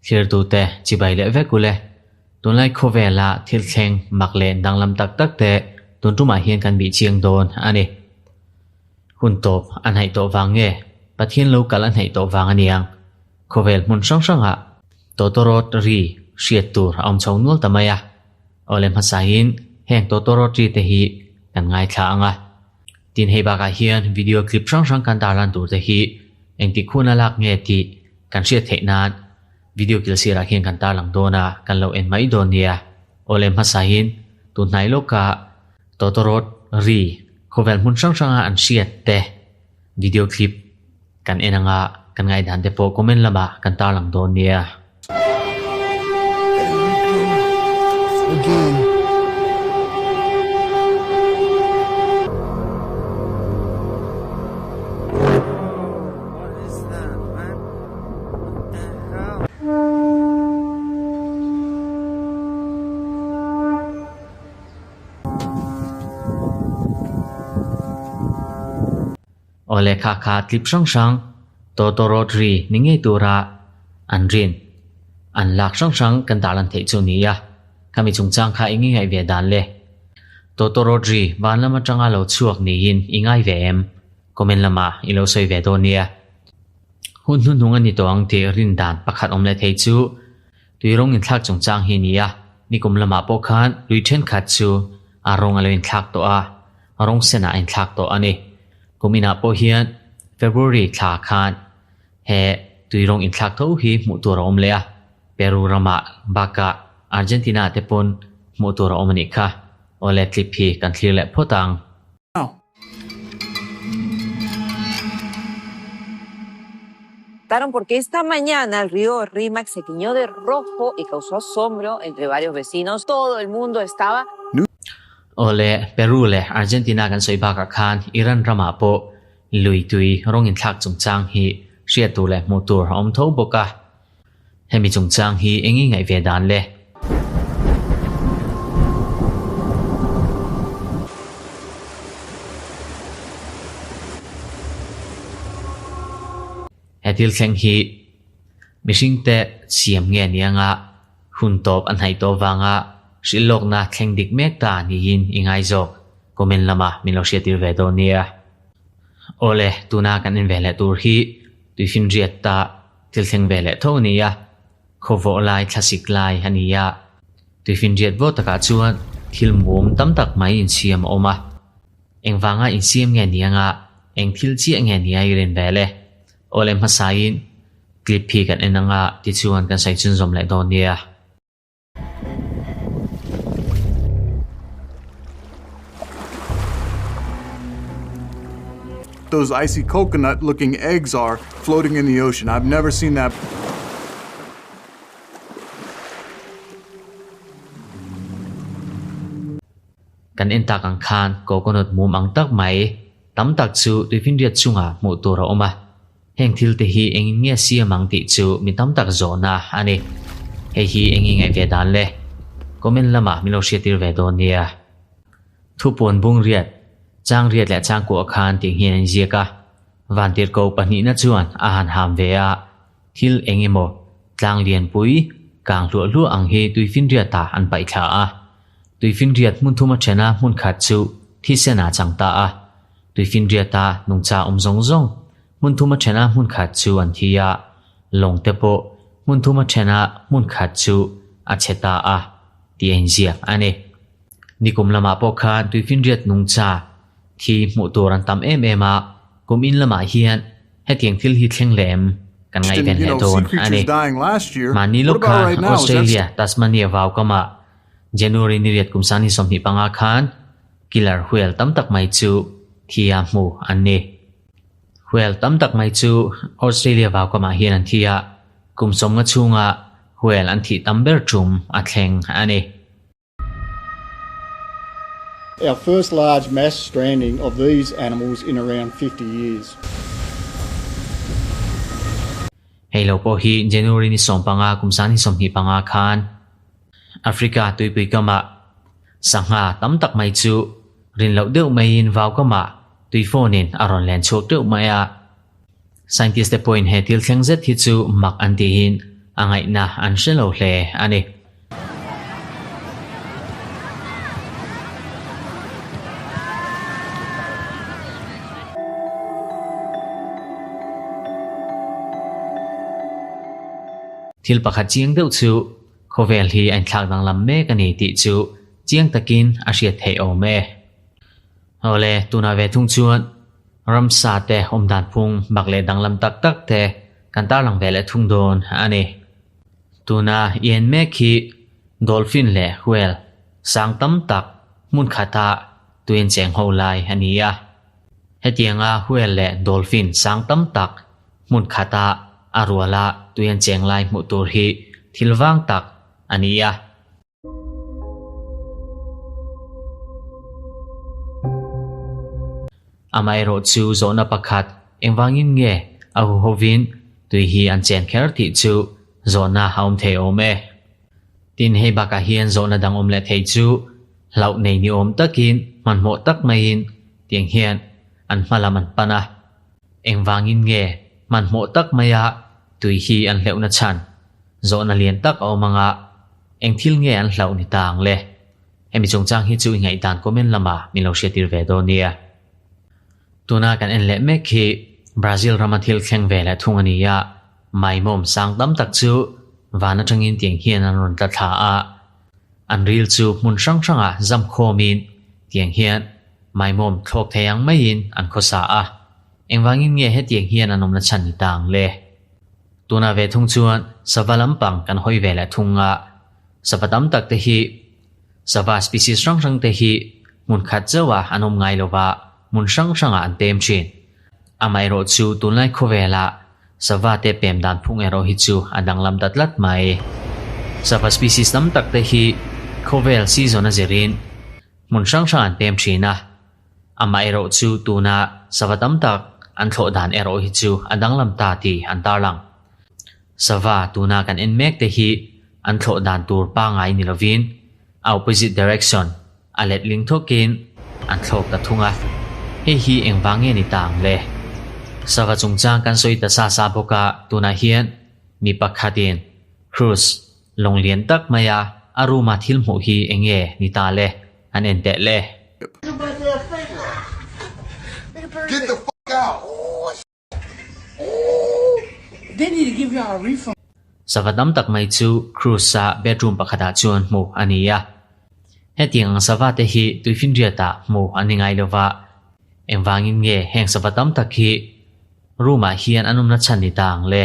Thirtute chibai leh vek ule. Tunlai khawvela thil thleng mak leh danglam tak tak te tun tumah hian kan bih chiang dawn a ni. Hun tawp a hnaih tawh vang nge Pathian lo kal a hnaih tawh vang a niang. Khawvel hmun hrang hrangah tawtawrawt ri hriat tur a awm chho nual ta mai a. Awle hmasain heng tawtawrawt ri te hi kan ngaithla ang a. Tin hei bakah hian video clip hrang hrang kan tarlan tur te hi engtik hun a lak nge tih kan hriat theih nan video kil sirah khian kan tarlang dawn a, kan lo en mai dawn nia. Awle hmasain tun hnai lawka tawtawrawt ri khawvel hmun hrang hranga an hriat te video clip kan en anga kan ngaihdan te pawh comment lamah kan tarlang dawn nia. Aw lehkha kha tlip hrang hrang tawtawrawt ri ni ngei tura an rin an lak hrang hrang kan dah lan theih chu ni a, khami chungchang kha i ngingaih ve dan le. Tawtawrawt ri van lam atanga lo chhuak niin i ngai ve em? Comment lamah i lo sawi ve dawn nia. Hun hnuhnung a ni tawh ang tih rin dan pakhat awm leh thei chu tui rawng inthlak chungchang hi ni a, nikum lamah pawh khan tui thenkhat chu a rawng a lo inthlak tawh a, rawng senah a inthlak tawh a ni. Kum inah pawh hian February thla khan he tui rawng inthlak tho hi hmuh tur a awm leh a, Peru ramah bakah Argentina te pawn hmuh tur a awm a nih kha. Awle tlip hi kan thlir leh phawt ang. Porque esta mañana el río Rímac se tiñó de rojo y causó asombro entre varios vecinos. Todo el mundo estaba. Awle, Peru leh Argentina kan sawi bakah khan Iran ramah pawh lui tui rawng inthlak chungchang hi hriat tur leh hmuh tur a awm tho bawk a. Hemi chungchang hi eng i ngaih ve dan le? He thil thleng hi mihringte siam nge ni anga hun tawp a hnaih tawh vanga hrilhlawkna thleng dik mek ta niin i ngai zawk? Comment lamah min lo hriattir ve dawn nia. Awle, tuna kan en ve leh tur hi tuifinriat ta thil thleng ve leh tho a ni a, khawvawh lai thlasik lai a ni a, tuifinriat vawt takah chuan thil mum tam tak mai insiam a awm a. Engvanga insiam nge ni anga eng thil chiah nge ni a i rin ve le? Awle hmasain clip hi kan en anga tichuan kan sawi chhunzawm leh dawn nia. Those icy coconut looking eggs are floating in the ocean. I've never seen that. Kan en tak ang khan coconut mum ang tak mai tam tak chu tuifinriat chungah hmuh tur a awm a. Heng thil te hi engin nge siam ang tih chu mi tam tak zawhna a ni. Hei hi eng i ngaih ve dan le? Comment lamah min lo hriattir ve dawn nia. Thupuan bung riat, chang riat leh chang kuah khan tih hian an ziak a. Vantirhko pahnihna chuan a han ham ve a, thil eng emaw tlang lianpui kang hluah hluah ang hi tuifinriatah an paih thla a. Tuifinriat hmun thum a then a hmun khat chu thisen ah chang ta a. Tuifinriata nungcha awm zawng zawng hmun thum a then a hmun khat chu an thi a, lawng te pawh hmun thum a then a hmun khat chu a chhe ta a tih a inziak a ni. Nikum lamah pawh khan tuifinriat nungcha thi hmuh tur an tam em em a, kum in lamah hian hetiang thil hi thleng leh em kan ngaihven leh dawn a ni. Mahni lawk khan Australia Tasmania vau kamah January ni riat kum sangni 25 khan killer whale tam tak mai chu thi a hmu an ni. Whale tam tak mai chu Australia vau kamah hian an thi a, kum 50 chhunga whale an thih tam ber tum a thleng a ni. Our first large mass stranding of these animals in around 50 years. Hei lo pawh hi January ni 15 kum sangni 25 khan Africa tuipui kamah sangha tam tak mai chu rin loh deuh maiin vau kamah tui phone in a rawn len chhuak deuh mai a. Scientist te pawhin he thil thleng zet hi chu mak an tihin a ngaihna an hre lo hle a ni. Thil pakhat chiang deuh chu khawvel hi a inthlak danglam mek a ni tih chu chiang takin a hriat theih awm e. Awle, tunah ve thung chuan ramsa te awmdan phung bak leh danglam tak tak te kan tarlang ve leh thung dawn a ni. Tuna i en mek hi dolphin leh whale sang tam tak hmun khata tuin cheng ho lai a ni a. Hetianga whale leh dolphin sang tam tak hmun khata a ruala tuian cheng lai hmuh tur hi thil vang tak a ni a. Amaherawh chu zawhna pakhat engvangin nge a huhovin tui hi an chen kher tih chu zawhna a awm thei awm e. Tin hei bakah hian zawhna dang awm leh thei chu hlauh nei ni awm takin hmanhmawh tak maiin tiang hian an hma lam an pan a. Engvangin nge hmanhmawh tak maia tui hi an hleuhna chhan zawhna lian tak a awm anga eng thil nge an hlauh ni ta ang le? Hemi chungchang hi chu i ngaihdan comment lamah min lo hriattir ve dawn nia. Tuna kan en leh mek hi Brazil rama thil thleng ve leh thung a ni a, maimawm sang tam tak chu van atangin tiang hian an rawn tla thla a, an ril chu hmun hrang hrangah zam khawmin tiang hian maimawm thlawk thei ang maiin an khawsa a, engvangin nge hetiang hian an awmna chhan ni ta ang le? Tuna ve thung chuan sava lampang kan hawi ve leh thung a, sava tam tak te hi sava species hrang hrang te hi hmun khat zauh a an awm ngai lova hmun hrang hrangah an pem thin. Amaherawh chu tunlai khawvelah sava te pem dan phung erawh hi chu a danglam ta tlat mai. Sava species tam tak te hi khawvel season a zirin hmun hrang hrang an pem thin a. Amaherawh chu tuna sava tam tak an thlawh dan erawh hi chu a danglam ta tih an tarlang. Sava tuna kan en mek te hi an thlawh dan tur pangngai ni lovin a opposite direction a letling thawkin an thlawk ta thung a. Hei hi engvang nge ni ta ang le? Sava chungchang kan sawi ta sa sa bawk a, tunah hian mi pakhatin cruise lawng lian tak maia a room a thil hmuh hi eng nge ni ta le? An en teh le. Sava tam tak mai chu Cruise-a bedroom pakhatah chuan hmuh a ni a. Hetiang ang sava te hi tuifinriatah hmuh an ni ngai lova, engvangin nge heng sava tam tak hi room-ah hian an awmna chhan ni ta ang le?